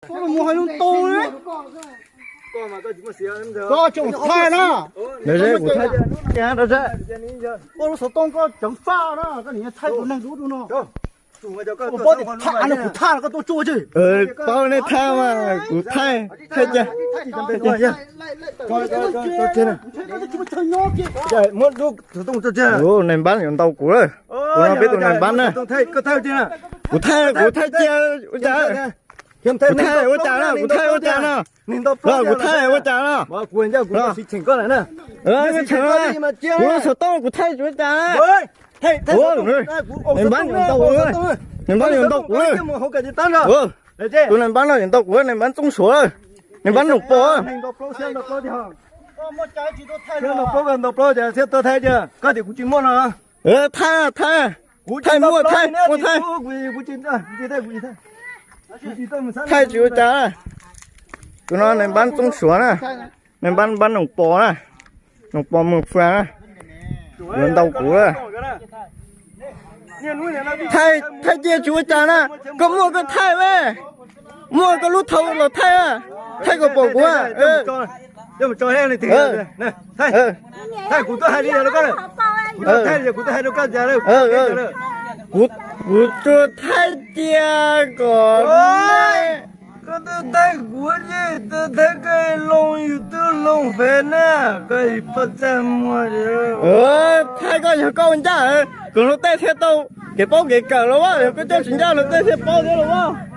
Koj mus hais lus tau li. Koj tseem thaij na. Koj lub xov tooj koj tseem faj na, koj niam thaij tus neeg dub dub no. Paub tias thaij no kuv thaij los koj tuaj tsuj tsi. Paub nej thaij mas kuv thaij, thaij cia. Muab lub xov tooj tso tsi. Ua, nais npab yuav ntaus kuv lawm. Kuv no peb tus nais npab na. Kuv thaij, kuv thaij cia ua cas? Kuv thaij ua cas na? Kuv thaij ua cas na? Los kuv thaij ua cas na? Los, kuv lub xov tooj kuv thaij tsis ua cas. Nais npab yuav ntaus kuv, nais npab yuav ntaus kuv. Tus nais npab no yuav ntaus kuv, nais npab Txooj Suav, nais npab Noom Pos. Thaij, thaij, muaj thaij, muaj thaij. Thaij tsis ua cas. Tus no nais npab Txooj Suav na, nais npab, npab Noom Pos na, Noom Pos Mus Fua na, yuav ntaus kuv. Thaij, thaij cia tsis ua cas na, koj muaj koj thaij mas, muaj koj lub thau los thaij, thaij kom pom kuv. Kuv, kuv tsuas thaij cia kom koj thaij kuv, thaij koj loo YouTube loo Fev na, koj poj txaj muag. Thaij koj yog koj ua ncaj, kuv hluav taij thiaj tau kev paub kev kawm los as, yog koj coj tsis ncaj hluav taij thiaj paub thiab los as.